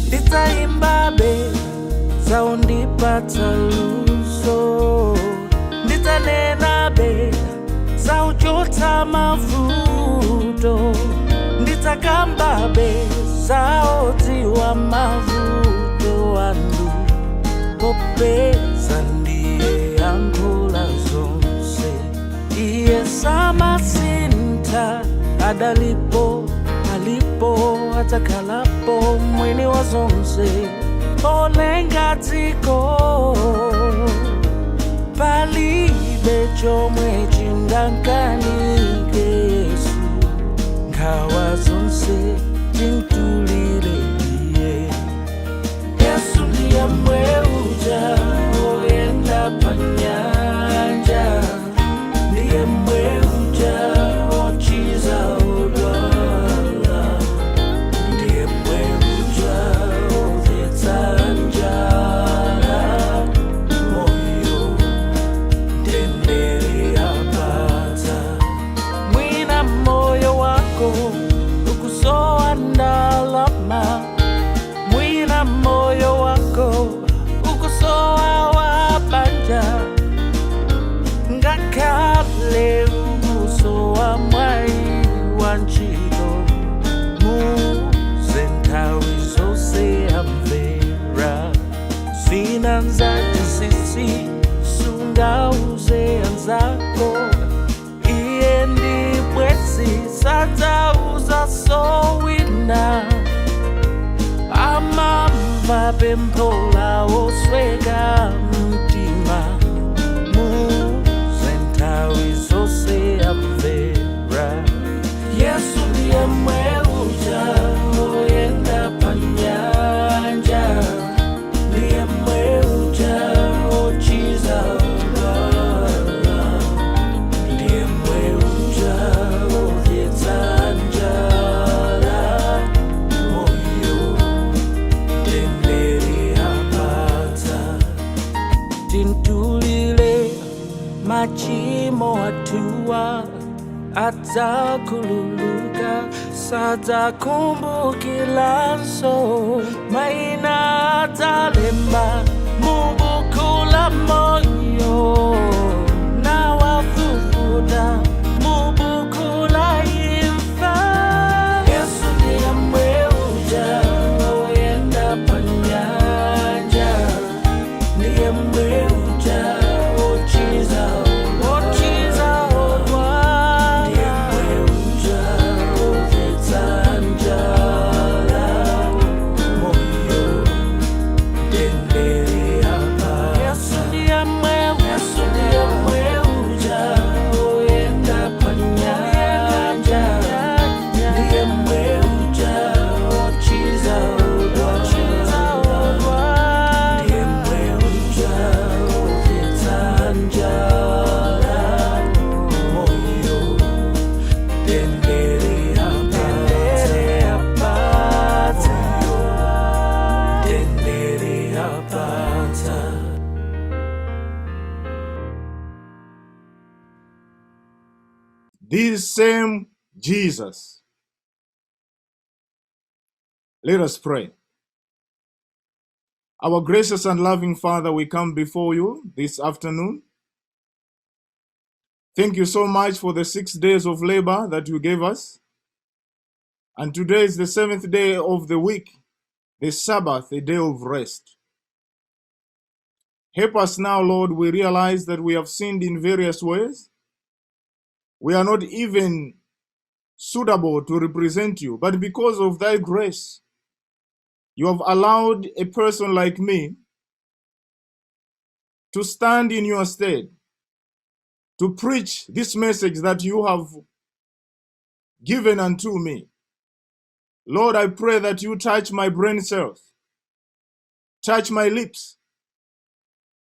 Nditaimbabe zaundipata luso, nditanenabe zauchota mavuto, nditakambabe zaotiwa mavuto andu, popeza ndiye yankula zonse. Iye samasinta, adalipo alipo atakalapo, mwini wa zonse olenga dziko, palibe chomwe chinganganike Yesu, nkhawa zonse tintulire iye. Yesu ndiye Yemwe uja oyenda pa nyanja, ndiye Yemwe uja ochiza odwala, ndiye Yemwe uja odetsa njala, moyo tendere apata. Mwina moyo wako ukusowa ndalama, mwina moyo wako ukusowa wabanja, ngakhale ukusowa mwayi wa ntchito, muze nthawi zonse amvera. Zina nzake sisi sungauze anzako, iye ndi bwezi sadzauza sowina, amamva pempho lawo osweka mtima, muze nthawi zonse amvera. Yesu ndiye Yemwe uja oyenda pa nyanja, ndiye Yemwe uja ochiza odwala, ndiye Yemwe uja odetsa njala, moyo tendere apata. Tintulile machimo atuwa, adzakhululuka sadzakumbukiranso, maina adzalemba mubuku la moyo, nawafufuta mubuku la imfa. Yesu ndiye Yemwe uja oyenda pa nyanja, ndiye Yemwe uja ochiza odwala, ndiye Yemwe uja odetsa njala, moyo tendere apata. Yesu ndiye Yemwe uja oyenda pa nyanja, ndiye Yemwe uja ochiza odwala, ndiye Yemwe uja odetsa njala, moyo tendere apata, tendere apata. This same Jesus. Let us pray. Our gracious and loving Father, we come before you this afternoon. Thank you so much for the 6 days of labor that you gave us. And today is the 7th day of the week, the Sabbath, a day of rest. Help us now, Lord. We realize that we have sinned in various ways. We are not even suitable to represent you, but because of thy grace, you have allowed a person like me to stand in your stead, to preach this message that you have given unto me. Lord, I pray that you touch my brain cells, touch my lips,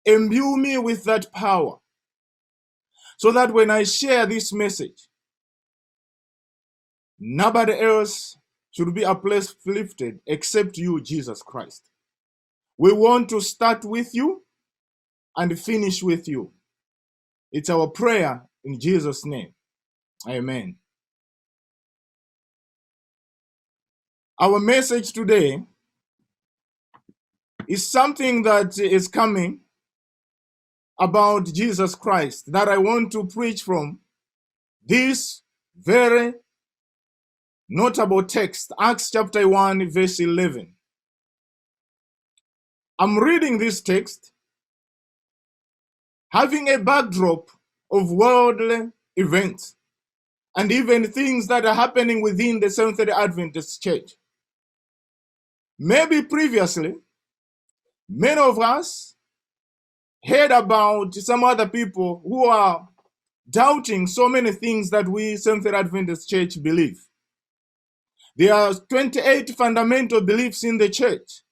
imbue me with that power, so that when I share this message, nobody else should be uplifted except you, Jesus Christ. We want to start with you and finish with you. It's our prayer in Jesus' name. Amen. Our message today is something that is coming about Jesus Christ that I want to preach from this very notable text, Acts chapter 1, verse 11. I'm reading this text having a backdrop of worldly events and even things that are happening within the Seventh-day Adventist Church. Maybe previously, many of us heard about some other people who are doubting so many things that we Seventh-day Adventist Church believe. There are 28 fundamental beliefs in the church.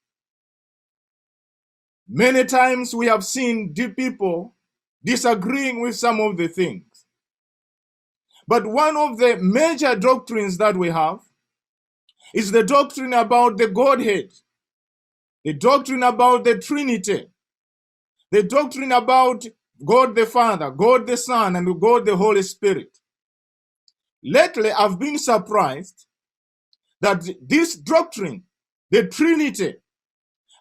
Many times we have seen people disagreeing with some of the things. But one of the major doctrines that we have is the doctrine about the Godhead, the doctrine about the Trinity, the doctrine about God the Father, God the Son, and God the Holy Spirit. Lately, I've been surprised that this doctrine, the Trinity,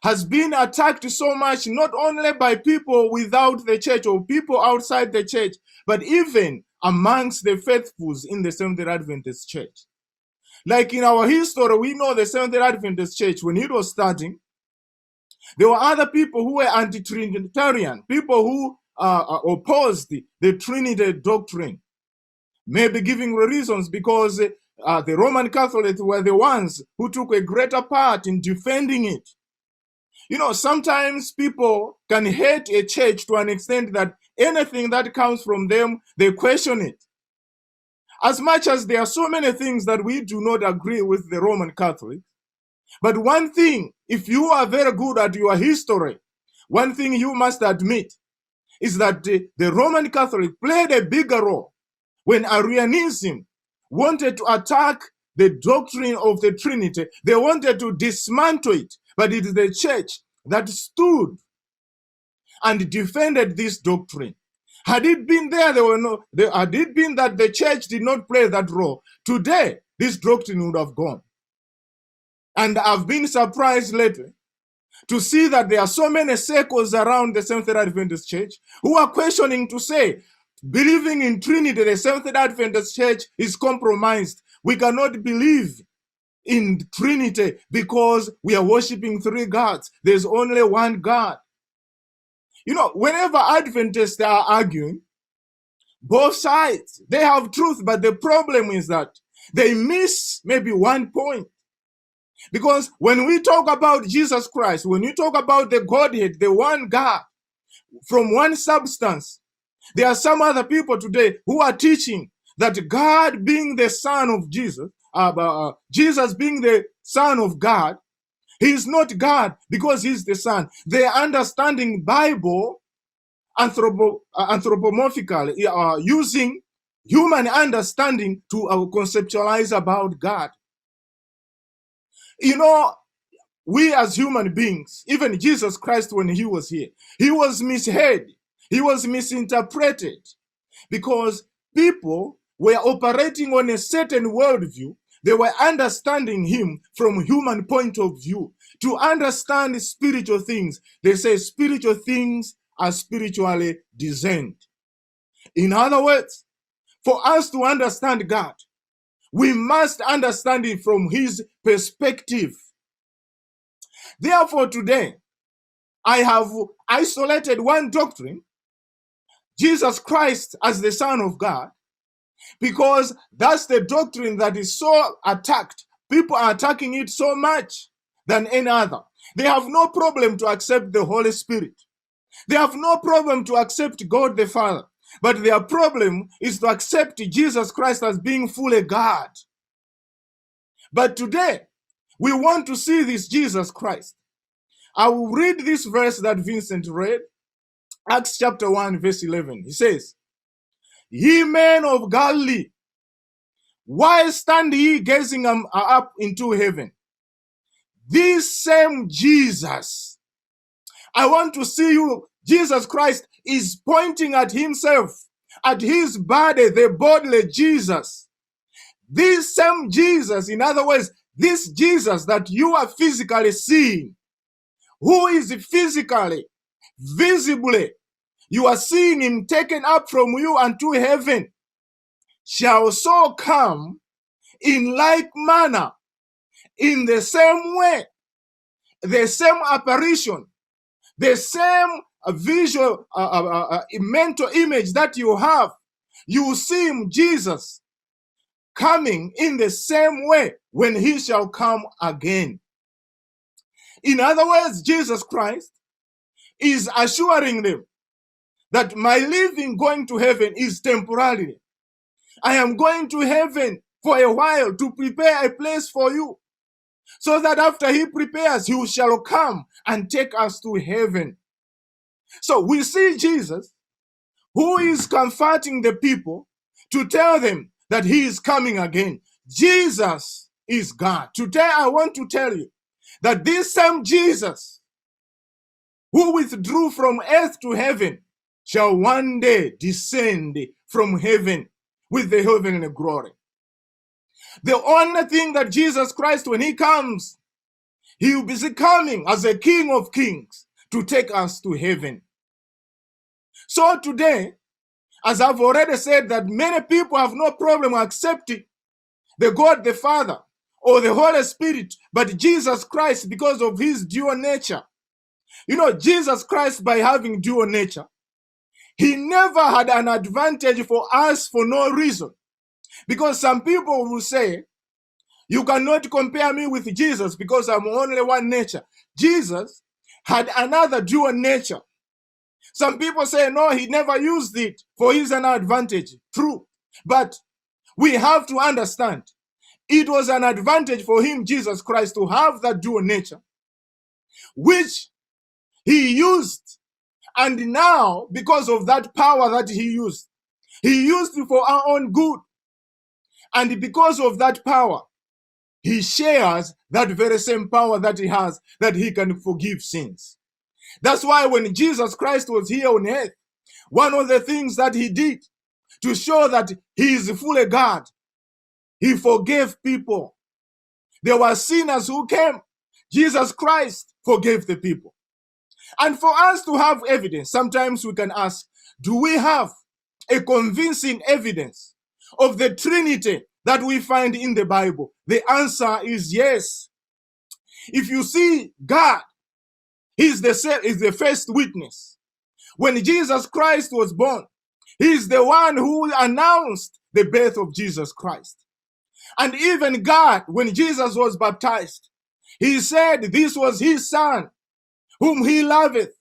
has been attacked so much, not only by people without the church or people outside the church, but even amongst the faithfuls in the Seventh-day Adventist Church. Like in our history, we know the Seventh-day Adventist Church, when it was starting, there were other people who were anti-Trinitarian, people who opposed the Trinity doctrine, maybe giving reasons because the Roman Catholics were the ones who took a greater part in defending it. You know, sometimes people can hate a church to an extent that anything that comes from them, they question it. As much as there are so many things that we do not agree with the Roman Catholics, but one thing, if you are very good at your history, one thing you must admit is that the Roman Catholic played a bigger role when Arianism wanted to attack the doctrine of the Trinity. They wanted to dismantle it, but it is the church that stood and defended this doctrine. Had it been had it been that the church did not play that role, today this doctrine would have gone. And I've been surprised lately to see that there are so many circles around the Seventh-day Adventist Church who are questioning to say, believing in Trinity, the Seventh-day Adventist Church is compromised. We cannot believe in Trinity because we are worshiping three gods. There's only one God. You know, whenever Adventists are arguing, both sides, they have truth, but the problem is that they miss maybe one point. Because when we talk about Jesus Christ, when we talk about the Godhead, the one God from one substance, there are some other people today who are teaching that God being the Son of Jesus, Jesus being the Son of God, he is not God because he's the Son. They are understanding Bible anthropomorphically, using human understanding to conceptualize about God. You know, we as human beings, even Jesus Christ when he was here, he was misheard, he was misinterpreted because people were operating on a certain worldview. They were understanding him from human point of view. To understand spiritual things, they say spiritual things are spiritually discerned. In other words, for us to understand God, we must understand it from his perspective. Therefore, today, I have isolated one doctrine, Jesus Christ as the Son of God, because that's the doctrine that is so attacked. People are attacking it so much than any other. They have no problem to accept the Holy Spirit. They have no problem to accept God the Father. But their problem is to accept Jesus Christ as being fully God. But today, we want to see this Jesus Christ. I will read this verse that Vincent read, Acts chapter 1, verse 11. He says, "Ye men of Galilee, why stand ye gazing up into heaven? This same Jesus," I want to see you. Jesus Christ is pointing at himself, at his body, the bodily Jesus. This same Jesus, in other words, this Jesus that you are physically seeing, who is physically, visibly, you are seeing him taken up from you unto heaven, shall so come in like manner, in the same way, the same apparition, the same visual, mental image that you have. You see him, Jesus, coming in the same way when he shall come again. In other words, Jesus Christ is assuring them that my living going to heaven is temporary. I am going to heaven for a while to prepare a place for you, so that after he prepares, he shall come and take us to heaven. So we see Jesus, who is comforting the people to tell them that he is coming again. Jesus is God. Today I want to tell you that this same Jesus who withdrew from earth to heaven shall one day descend from heaven with the heavenly glory. The only thing that Jesus Christ, when he comes, he will be coming as a King of Kings to take us to heaven. So today, as I've already said, that many people have no problem accepting the God the Father or the Holy Spirit, but Jesus Christ, because of his dual nature. You know, Jesus Christ, by having dual nature, he never had an advantage for us for no reason. Because some people will say, you cannot compare me with Jesus because I'm only one nature. Jesus had another dual nature. Some people say, no, he never used it for his own advantage. True. But we have to understand, it was an advantage for him, Jesus Christ, to have that dual nature, which he used. And now, because of that power that he used it for our own good. And because of that power, he shares that very same power that he has, that he can forgive sins. That's why when Jesus Christ was here on earth, one of the things that he did to show that he is fully God, he forgave people. There were sinners who came. Jesus Christ forgave the people. And for us to have evidence, sometimes we can ask, do we have a convincing evidence of the Trinity that we find in the Bible? The answer is yes. If you see God, is the first witness. When Jesus Christ was born, he's the one who announced the birth of Jesus Christ. And even God, when Jesus was baptized, he said this was his son, whom he loveth.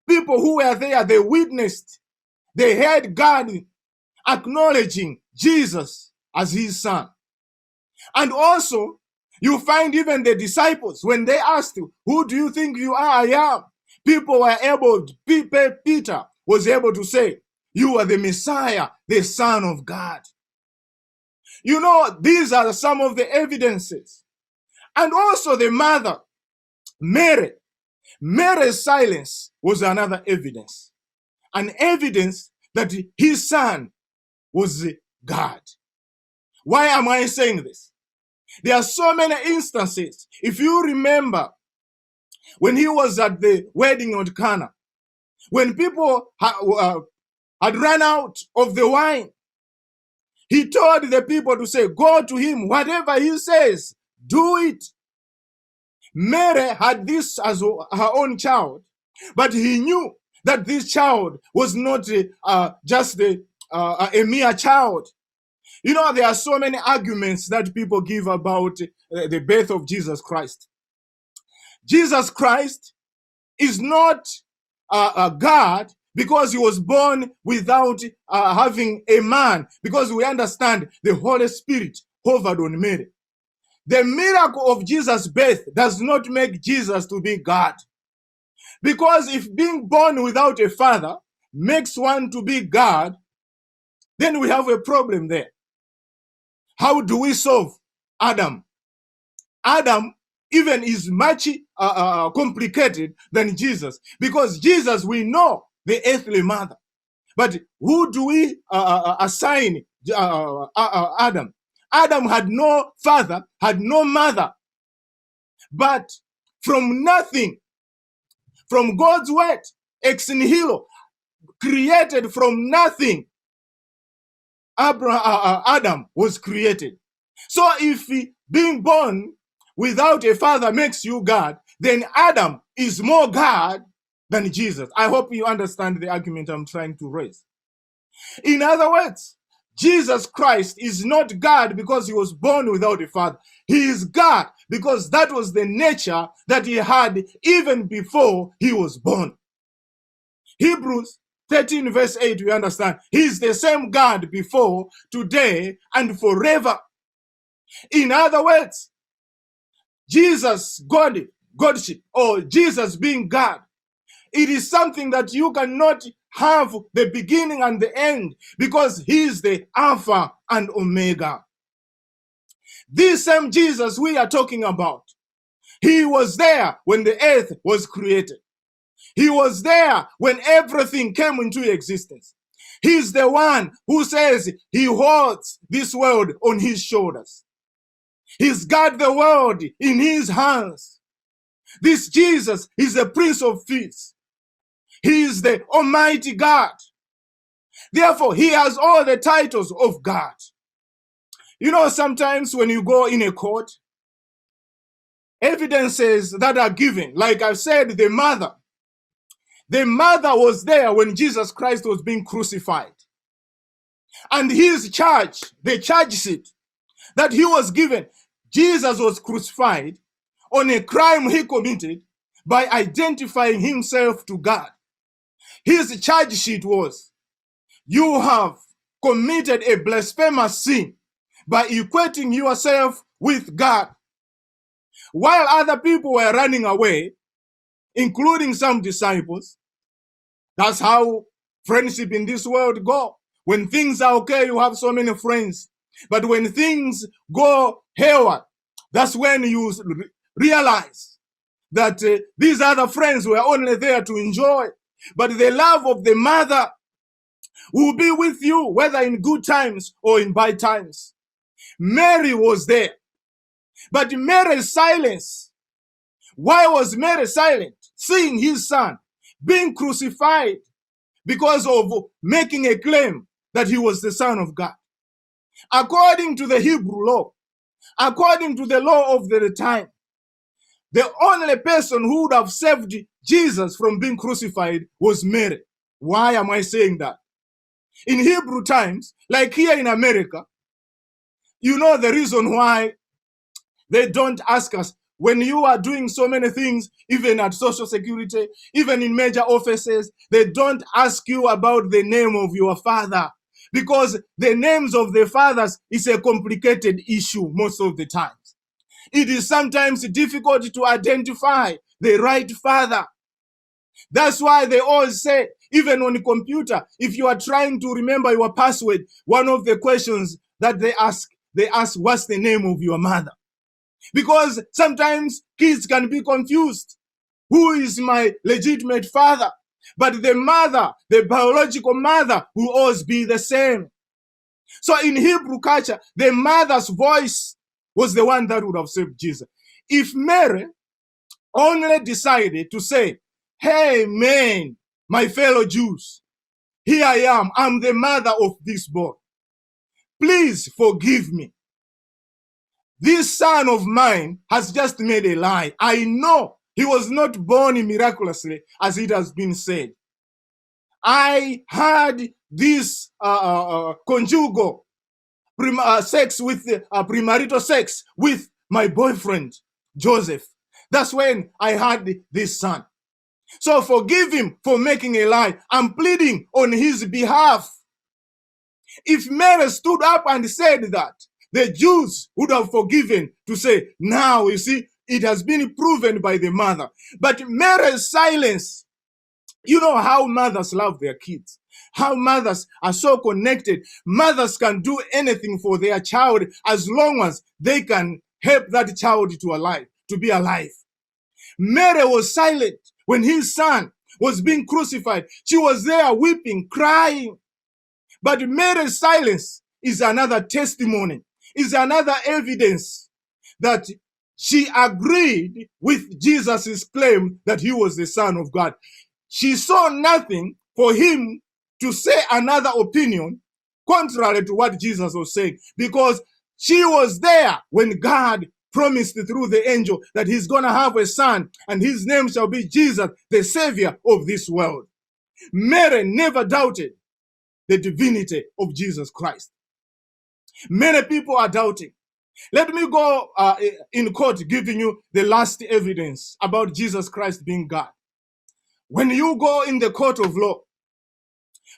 People who were there, they witnessed, they heard God acknowledging Jesus as his son. And also, you find even the disciples, when they asked, who do you think you are? I am. People were able, Peter was able to say, you are the Messiah, the Son of God. You know, these are some of the evidences. And also the mother, Mary. Mary's silence was another evidence. An evidence that his son was God. Why am I saying this? There are so many instances. If you remember, when he was at the wedding of Cana, when people had run out of the wine, he told the people to say, go to him, whatever he says, do it. Mary had this as her own child, but he knew that this child was not just a mere child. You know, there are so many arguments that people give about the birth of Jesus Christ. Jesus Christ is not God because he was born without having a man, because we understand the Holy Spirit hovered on Mary. The miracle of Jesus' birth does not make Jesus to be God. Because if being born without a father makes one to be God, then we have a problem there. How do we solve Adam? Adam even is much complicated than Jesus, because Jesus, we know the earthly mother. But who do we assign Adam? Adam had no father, had no mother. But from nothing, from God's word, ex nihilo, created from nothing. Adam was created. So if being born without a father makes you God, then Adam is more God than Jesus. I hope you understand the argument I'm trying to raise. In other words, Jesus Christ is not God because he was born without a father. He is God because that was the nature that he had even before he was born. Hebrews 13 verse 8, we understand. He is the same God before, today, and forever. In other words, Jesus, Godship, or Jesus being God, it is something that you cannot have the beginning and the end because he is the Alpha and Omega. This same Jesus we are talking about, he was there when the earth was created. He was there when everything came into existence. He's the one who says he holds this world on his shoulders. He's got the world in his hands. This Jesus is the Prince of Peace. He is the Almighty God. Therefore, he has all the titles of God. You know, sometimes when you go in a court, evidences that are given, like I said, the mother was there when Jesus Christ was being crucified. And his charge, the charge sheet that he was given, Jesus was crucified on a crime he committed by identifying himself to God. His charge sheet was, you have committed a blasphemous sin by equating yourself with God. While other people were running away, including some disciples, that's how friendship in this world go. When things are okay, you have so many friends. But when things go haywire, that's when you realize that these other friends were only there to enjoy. But the love of the mother will be with you, whether in good times or in bad times. Mary was there. But Mary's silence. Why was Mary silent? Seeing his son being crucified because of making a claim that he was the Son of God. According to the Hebrew law, according to the law of the time, the only person who would have saved Jesus from being crucified was Mary. Why am I saying that? In Hebrew times, like here in America, you know the reason why they don't ask us when you are doing so many things, even at Social Security, even in major offices, they don't ask you about the name of your father because the names of the fathers is a complicated issue most of the time. It is sometimes difficult to identify the right father. That's why they always say, even on a computer, if you are trying to remember your password, one of the questions that they ask, what's the name of your mother? Because sometimes kids can be confused. Who is my legitimate father? But the mother, the biological mother, will always be the same. So in Hebrew culture, the mother's voice was the one that would have saved Jesus. If Mary only decided to say, hey man, my fellow Jews, here I am, I'm the mother of this boy. Please forgive me. This son of mine has just made a lie. I know he was not born miraculously, as it has been said. I had this conjugal sex with premarital sex with my boyfriend, Joseph. That's when I had this son. So forgive him for making a lie. I'm pleading on his behalf. If Mary stood up and said that, the Jews would have forgiven to say, now you see, it has been proven by the mother. But Mary's silence, you know how mothers love their kids, how mothers are so connected. Mothers can do anything for their child as long as they can help that child to be alive. Mary was silent when his son was being crucified. She was there weeping, crying. But Mary's silence is another testimony, is another evidence that She agreed with Jesus' claim that he was the Son of God. She saw nothing for him to say another opinion contrary to what Jesus was saying, because she was there when God promised through the angel that he's going to have a son and his name shall be Jesus, the Savior of this world. Mary never doubted the divinity of Jesus Christ. Many people are doubting. Let me go in court giving you the last evidence about Jesus Christ being God. When you go in the court of law,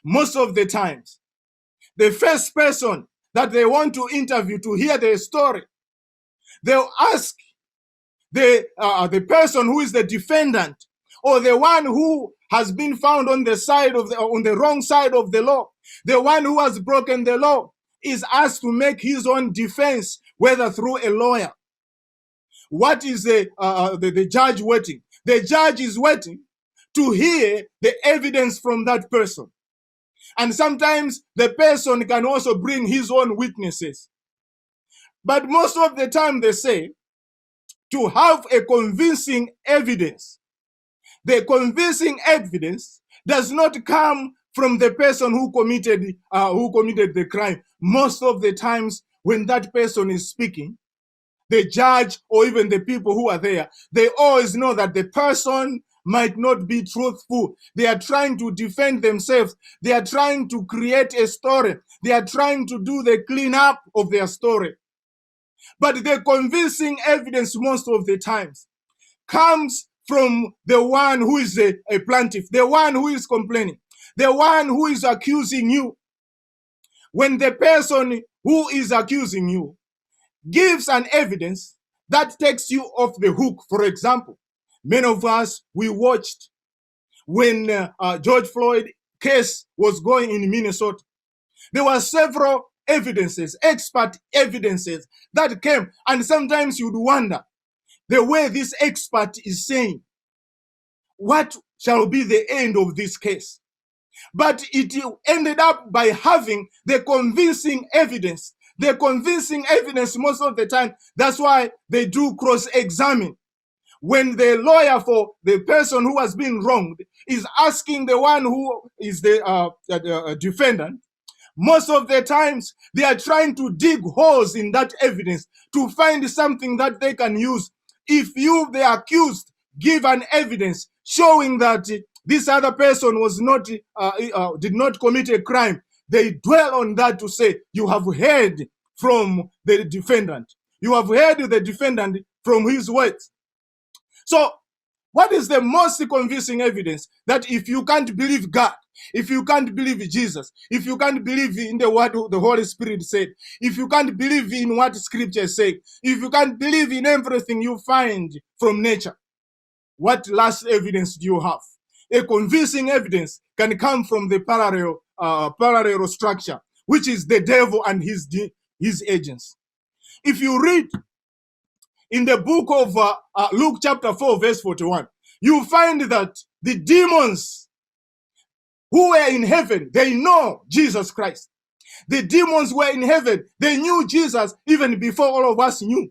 most of the times, the first person that they want to interview to hear their story, they'll ask the person who is the defendant or the one who has been found on the wrong side of the law, the one who has broken the law, is asked to make his own defense, whether through a lawyer. What is the judge waiting? The judge is waiting to hear the evidence from that person. And sometimes the person can also bring his own witnesses. But most of the time they say, to have a convincing evidence, the convincing evidence does not come from the person who committed the crime. Most of the times when that person is speaking, the judge or even the people who are there, they always know that the person might not be truthful. They are trying to defend themselves. They are trying to create a story. They are trying to do the cleanup of their story. But the convincing evidence most of the times comes from the one who is a plaintiff, the one who is complaining, the one who is accusing you. When the person who is accusing you gives an evidence that takes you off the hook, for example, many of us, we watched when George Floyd case was going in Minnesota. There were several evidences, expert evidences that came, and sometimes you'd wonder the way this expert is saying, what shall be the end of this case? But it ended up by having the convincing evidence. The convincing evidence most of the time, that's why they do cross-examine. When the lawyer for the person who has been wronged is asking the one who is the defendant, most of the times they are trying to dig holes in that evidence to find something that they can use. If you, the accused, give an evidence showing that this other person was not did not commit a crime, they dwell on that to say, you have heard from the defendant. You have heard the defendant from his words. So what is the most convincing evidence? That if you can't believe God, if you can't believe Jesus, if you can't believe in the word the Holy Spirit said, if you can't believe in what Scripture said, if you can't believe in everything you find from nature, what last evidence do you have? A convincing evidence can come from the parallel structure, which is the devil and his agents. If you read in the book of Luke chapter 4, verse 41, you find that the demons who were in heaven, they know Jesus Christ. The demons were in heaven. They knew Jesus even before all of us knew.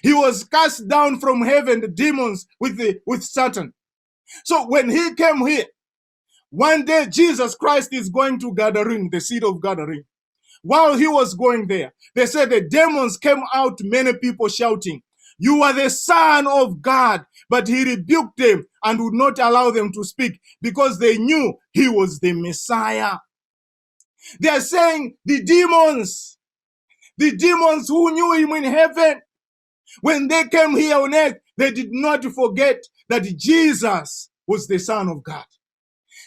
He was cast down from heaven, the demons with Satan. So when he came here, one day Jesus Christ is going to Gadarene, the city of Gadarene. While he was going there, they said the demons came out, many people shouting, "You are the Son of God." But he rebuked them and would not allow them to speak because they knew he was the Messiah. They are saying the demons who knew him in heaven, when they came here on earth, they did not forget that Jesus was the Son of God.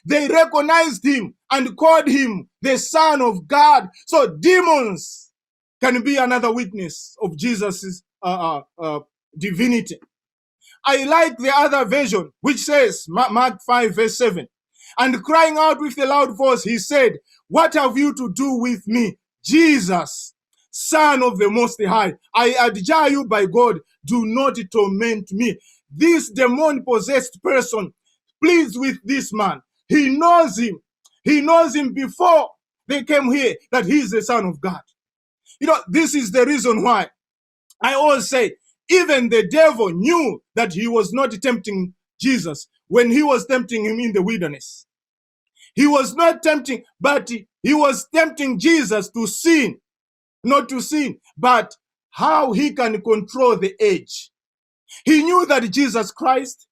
They recognized him and called him the Son of God. So demons can be another witness of Jesus' divinity. I like the other version, which says, Mark 5, verse 7, and crying out with a loud voice, he said, "What have you to do with me, Jesus, Son of the Most High? I adjure you by God, do not torment me." This demon-possessed person pleads with this man. He knows him. He knows him before they came here, that he is the Son of God. You know, this is the reason why I always say, Even the devil knew that he was not tempting Jesus when he was tempting him in the wilderness. He was not tempting, but he was tempting Jesus to sin, not to sin, but how he can control the age. He knew that Jesus Christ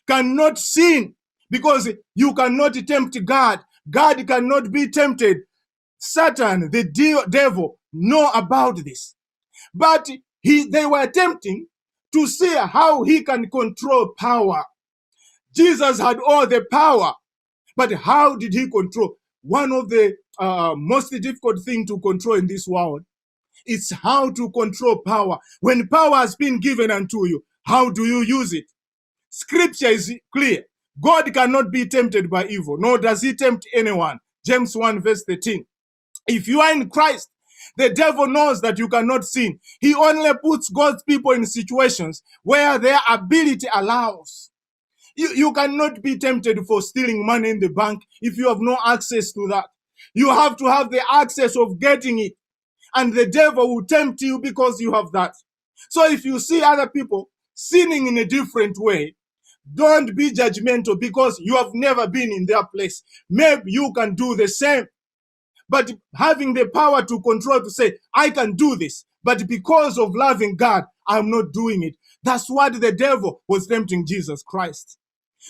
cannot sin because you cannot tempt God. God cannot be tempted. Satan, the devil, know about this. But they were attempting to see how he can control power. Jesus had all the power, but how did he control? One of the most difficult things to control in this world is how to control power. When power has been given unto you, how do you use it? Scripture is clear. God cannot be tempted by evil, nor does he tempt anyone. James 1 verse 13. If you are in Christ, the devil knows that you cannot sin. He only puts God's people in situations where their ability allows. You cannot be tempted for stealing money in the bank if you have no access to that. You have to have the access of getting it. And the devil will tempt you because you have that. So if you see other people sinning in a different way, don't be judgmental because you have never been in their place. Maybe you can do the same. But having the power to control, to say, I can do this, but because of loving God, I'm not doing it. That's what the devil was tempting Jesus Christ.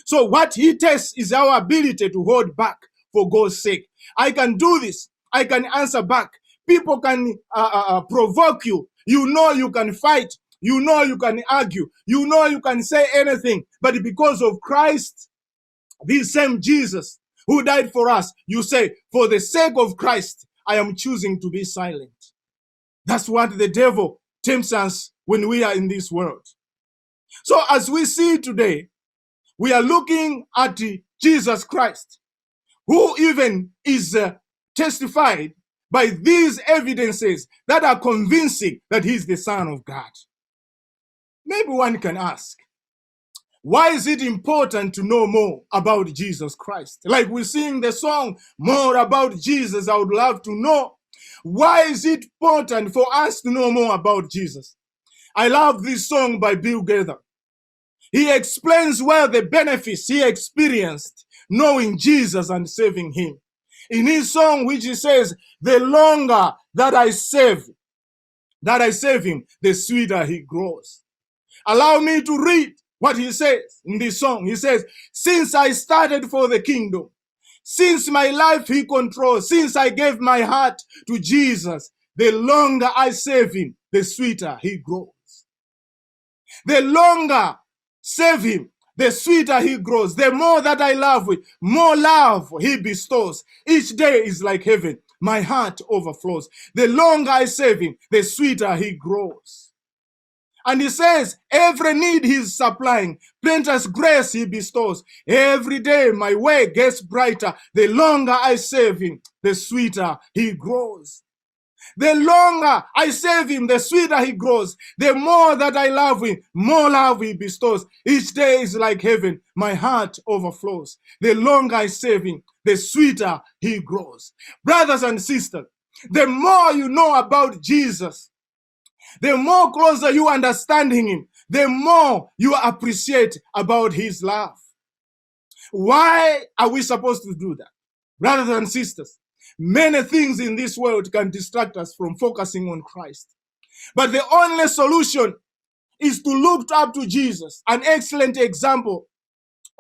So what he tests is our ability to hold back for God's sake. I can do this. I can answer back. People can provoke you. You know you can fight. You know you can argue. You know you can say anything. But because of Christ, this same Jesus who died for us, you say, for the sake of Christ, I am choosing to be silent. That's what the devil tempts us when we are in this world. So as we see today, we are looking at Jesus Christ, who even is testified by these evidences that are convincing that he's the Son of God. Maybe one can ask, why is it important to know more about Jesus Christ? Like we sing the song, more about Jesus, I would love to know. Why is it important for us to know more about Jesus? I love this song by Ps.Victor. He explains well the benefits he experienced knowing Jesus and saving him. In his song, which he says, the longer that I save him, the sweeter he grows. Allow me to read what he says in this song. He says, since I started for the kingdom, since my life he controls, since I gave my heart to Jesus, the longer I save him, the sweeter he grows. The longer save him, the sweeter he grows. The more that I love with, more love he bestows. Each day is like heaven. My heart overflows. The longer I save him, the sweeter he grows. And he says, every need he's supplying, plenteous grace he bestows. Every day my way gets brighter. The longer I save him, the sweeter he grows. The longer I save him, the sweeter he grows. The more that I love him, more love he bestows. Each day is like heaven. My heart overflows. The longer I save him, the sweeter he grows. Brothers and sisters, the more you know about Jesus, the more closer you understanding him, the more you appreciate about his love. Why are we supposed to do that? Brothers and sisters, many things in this world can distract us from focusing on Christ. But the only solution is to look up to Jesus. An excellent example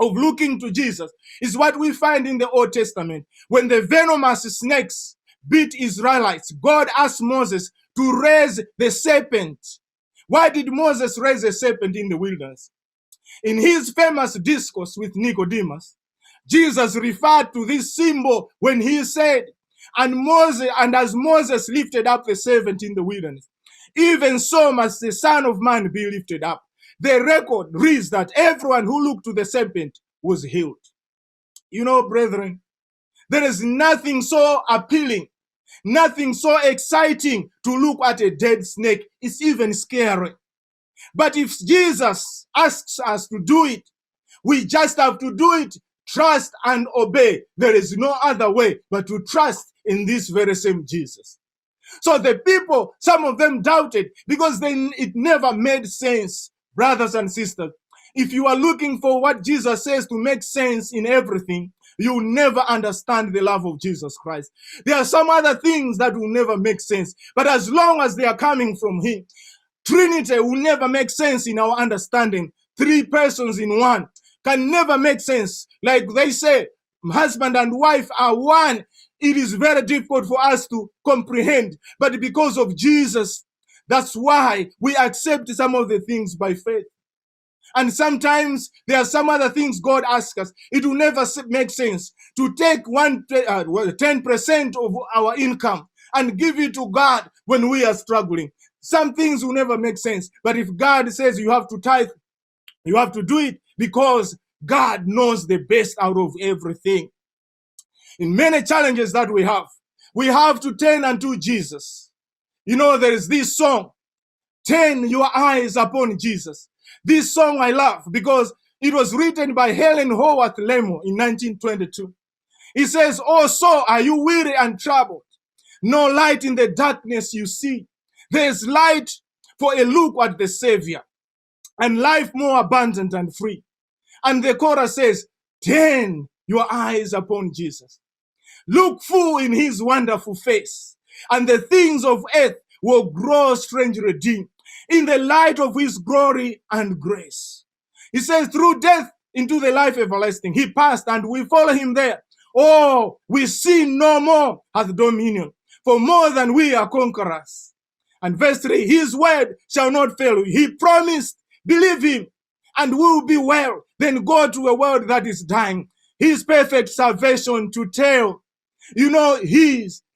of looking to Jesus is what we find in the Old Testament. When the venomous snakes beat Israelites, God asked Moses to raise the serpent. Why did Moses raise a serpent in the wilderness? In his famous discourse with Nicodemus, Jesus referred to this symbol when he said, and as Moses lifted up the serpent in the wilderness, even so must the Son of Man be lifted up. The record reads that everyone who looked to the serpent was healed. You know, brethren, there is nothing so appealing, nothing so exciting to look at a dead snake. It's even scary. But if Jesus asks us to do it, we just have to do it. Trust and obey. There is no other way but to trust in this very same Jesus. So the people, some of them doubted because it never made sense, brothers and sisters. If you are looking for what Jesus says to make sense in everything, you will never understand the love of Jesus Christ. There are some other things that will never make sense, but as long as they are coming from Him, Trinity will never make sense in our understanding. Three persons in one can never make sense. Like they say, husband and wife are one. It is very difficult for us to comprehend. But because of Jesus, that's why we accept some of the things by faith. And sometimes there are some other things God asks us. It will never make sense to take 10% of our income and give it to God when we are struggling. Some things will never make sense. But if God says you have to tithe, you have to do it because God knows the best out of everything. In many challenges that we have to turn unto Jesus. You know, there is this song, Turn Your Eyes Upon Jesus. This song I love because it was written by Helen Howard Lemo in 1922. He says, "Oh, so are you weary and troubled? No light in the darkness you see. There's light for a look at the Savior and life more abundant and free." And the chorus says, "Turn your eyes upon Jesus. Look full in His wonderful face, and the things of earth will grow strangely dim in the light of His glory and grace." He says, through death into the life everlasting, He passed and we follow Him there. Oh, we sin no more hath dominion, for more than we are conquerors. And verse 3, His word shall not fail you. He promised, believe Him, and we will be well. Then go to a world that is dying, His perfect salvation to tell. You know,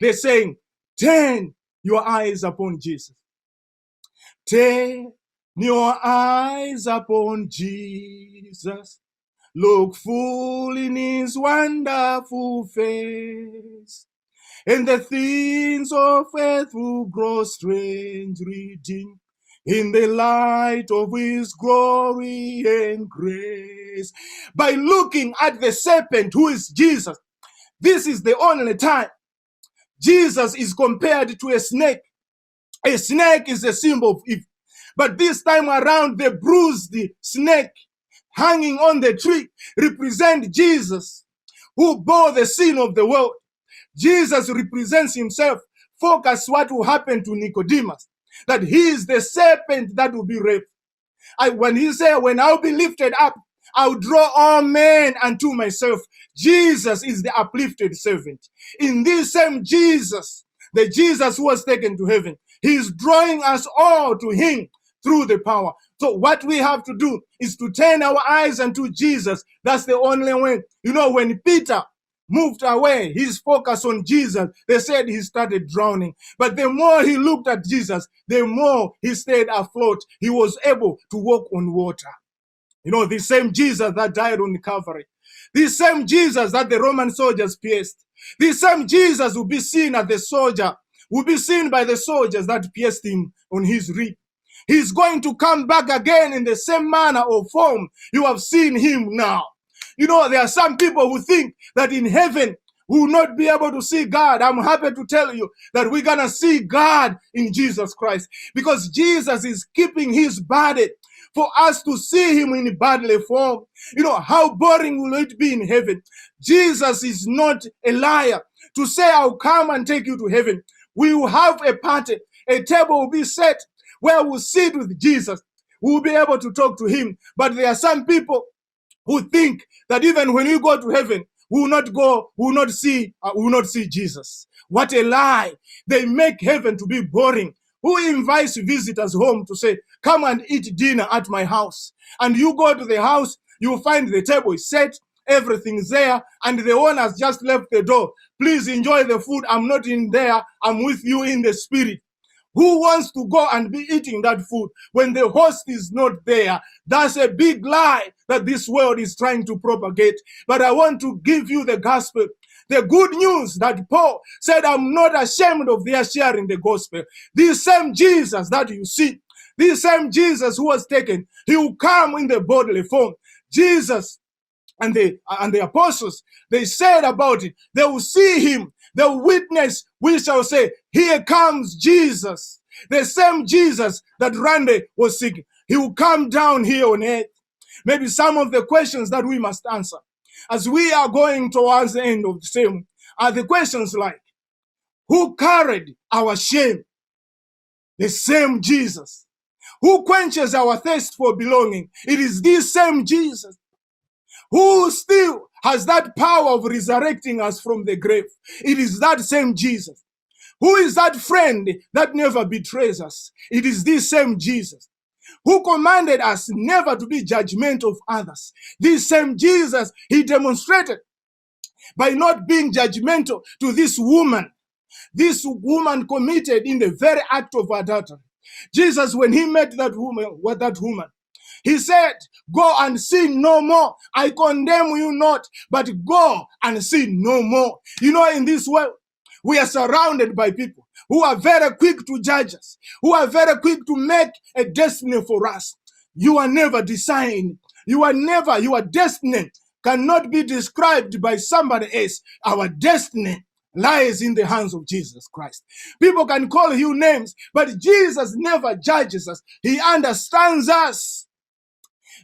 they're saying, turn your eyes upon Jesus. Turn your eyes upon Jesus. Look full in His wonderful face, and the things of earth will grow strangely dim in the light of His glory and grace. By looking at the serpent, who is Jesus, this is the only time Jesus is compared to a snake. A snake is a symbol of evil. But this time around, the bruised snake hanging on the tree represent Jesus, who bore the sin of the world. Jesus represents Himself. Focus what will happen to Nicodemus, that He is the serpent that will be raped. When He said, when I'll be lifted up, I'll draw all men unto myself. Jesus is the uplifted servant. In this same Jesus, the Jesus who was taken to heaven, He is drawing us all to Him through the power. So what we have to do is to turn our eyes unto Jesus. That's the only way. You know, when Peter moved away his focus on Jesus, they said he started drowning. But the more he looked at Jesus, the more he stayed afloat. He was able to walk on water. You know, the same Jesus that died on Calvary, the same Jesus that the Roman soldiers pierced, the same Jesus will be seen at the soldier, will be seen by the soldiers that pierced Him on His rib. He's going to come back again in the same manner or form you have seen Him now. You know, there are some people who think that in heaven we will not be able to see God. I'm happy to tell you that we're going to see God in Jesus Christ, because Jesus is keeping His body for us to see Him in bodily form. You know, how boring will it be in heaven? Jesus is not a liar to say, I'll come and take you to heaven. We will have a party. A table will be set where we'll sit with Jesus. We'll be able to talk to Him. But there are some people who think that even when we go to heaven, we will not see Jesus. What a lie. They make heaven to be boring. Who invites visitors home to say, come and eat dinner at my house? And you go to the house, you find the table is set, everything's there, and the owner's just left the door. Please enjoy the food. I'm not in there. I'm with you in the spirit. Who wants to go and be eating that food when the host is not there? That's a big lie that this world is trying to propagate. But I want to give you the gospel. The good news that Paul said, I'm not ashamed of their sharing the gospel. This same Jesus that you see, this same Jesus who was taken, He will come in the bodily form. Jesus and the apostles, they said about it. They will see Him. the witness, we shall say, here comes Jesus. The same Jesus that Randy was seeking. He will come down here on earth. Maybe some of the questions that we must answer as we are going towards the end of the sermon are the questions like, who carried our shame? The same Jesus. Who quenches our thirst for belonging? It is this same Jesus. Who still has that power of resurrecting us from the grave? It is that same Jesus. Who is that friend that never betrays us? It is this same Jesus. Who commanded us never to be judgmental of others? This same Jesus, he demonstrated by not being judgmental to this woman. This woman committed in the very act of adultery. Jesus, when he met that woman, he said, go and sin no more. I condemn you not, but go and sin no more. You know, in this world, we are surrounded by people who are very quick to judge us, who are very quick to make a destiny for us. You are never designed. Your destiny cannot be described by somebody else. Our destiny lies in the hands of Jesus Christ. People can call you names, but Jesus never judges us. He understands us.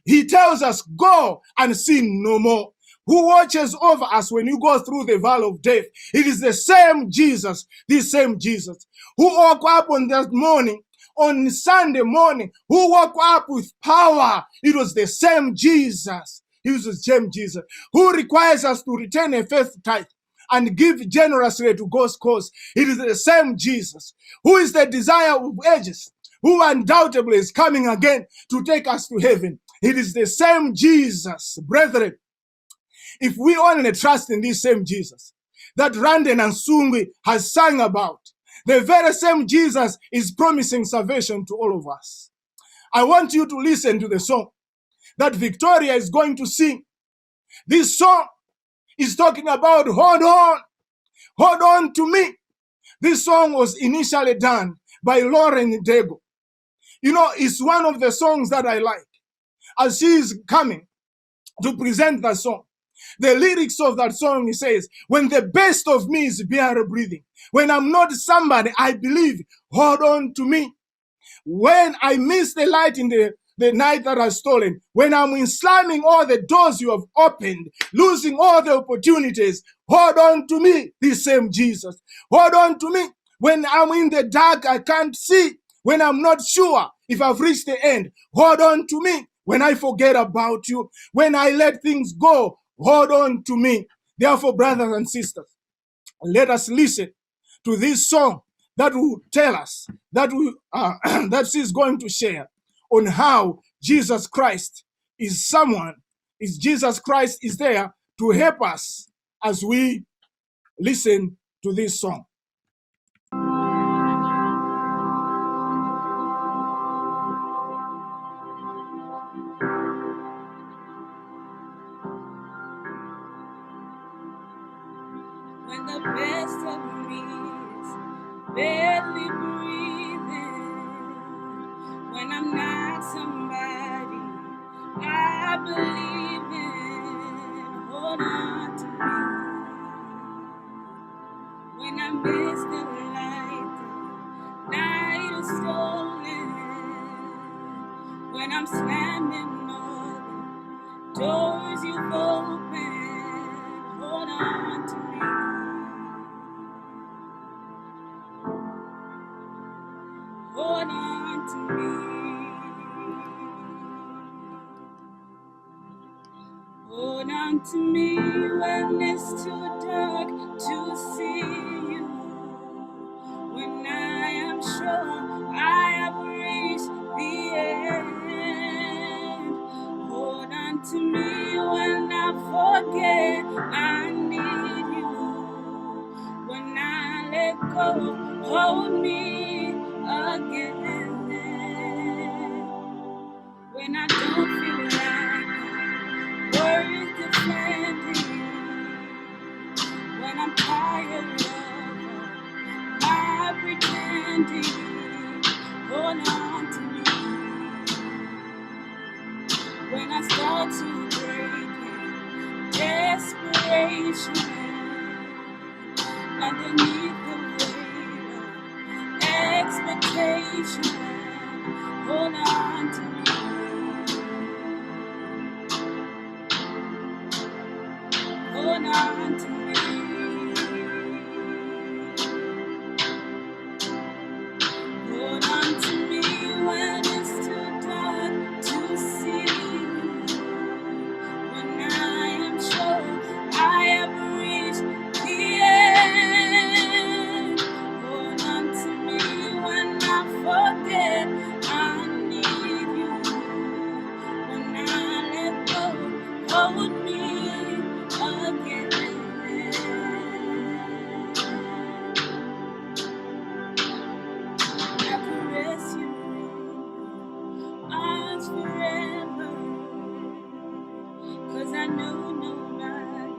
He tells us, go and sin no more. Who watches over us when you go through the valley of death? It is the same Jesus, this same Jesus, who woke up on that morning, on Sunday morning, who woke up with power. It was the same Jesus. He was the same Jesus who requires us to return a faith tithe and give generously to God's cause. It is the same Jesus who is the desire of ages, who undoubtedly is coming again to take us to heaven. It is the same Jesus, brethren. If we only trust in this same Jesus that Randy and Nansungwi has sung about, the very same Jesus is promising salvation to all of us. I want you to listen to the song that Victoria is going to sing. This song is talking about hold on to me. This song was initially done by Lauren Dego. You know, it's one of the songs that I like. As she is coming to present that song, the lyrics of that song, he says, when the best of me is bare breathing, when I'm not somebody I believe, hold on to me. When I miss the light in the night that I've stolen, when I'm slamming all the doors you have opened, losing all the opportunities, hold on to me, this same Jesus. Hold on to me. When I'm in the dark, I can't see. When I'm not sure if I've reached the end, hold on to me. When I forget about you, when I let things go, hold on to me. Therefore, brothers and sisters, let us listen to this song that will tell us, that she's going to share on how Jesus Christ is Jesus Christ is there to help us as we listen to this song. When the best of me is barely breathing, when I'm not somebody I believe in, hold on to me. When I miss the light, the night is stolen, when I'm slamming all the doors you've opened, hold on to me. Hold on to me. Hold on to me when it's too dark to see you. When I am sure I have reached the end. Hold on to me when I forget I need you. When I let go, hold me again. When I don't feel like worth defending, when I'm tired of my pretending, hold on to me. When I start to break in desperation, underneath the weight of expectation. Hold on to me. Hold on to me. Hold on to me when it's too dark to see you. When I am sure I have reached the end. Hold on to me when I forget I need you. When I let go, hold me again. I caress you in arms forever, 'cause I know nobody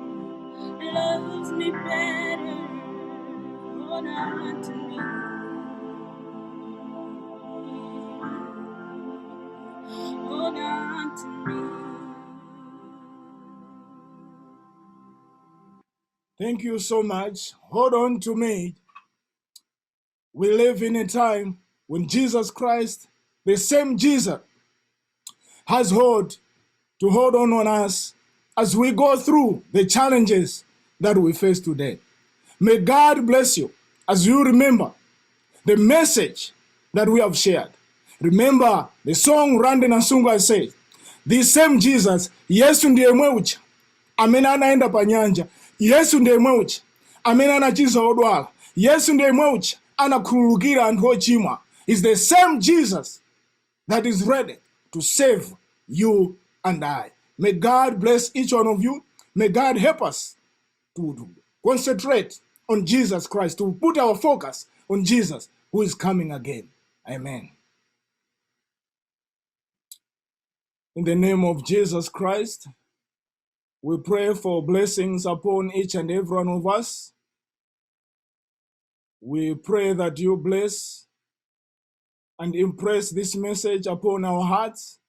loves me better. Hold on to me. Hold on to me. Thank you so much. Hold on to me. We live in a time when Jesus Christ, the same Jesus, has to hold on us as we go through the challenges that we face today. May God bless you as you remember the message that we have shared. Remember the song Randy Nansungwi-Hold said, the same Jesus, Yesu ndiye mweucha, amene anaenda pa nyanja. Yesu ndiye mweucha, amene anachiza odwala. Yesu ndiye mweucha, anakhululukira anthu ochimwa. Is the same Jesus that is ready to save you and I. May God bless each one of you. May God help us to concentrate on Jesus Christ, to put our focus on Jesus who is coming again. Amen. In the name of Jesus Christ, we pray for blessings upon each and every one of us. We pray that you bless and impress this message upon our hearts.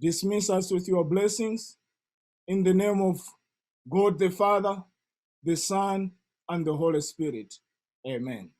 Dismiss us with your blessings. In the name of God the Father, the Son, and the Holy Spirit. Amen.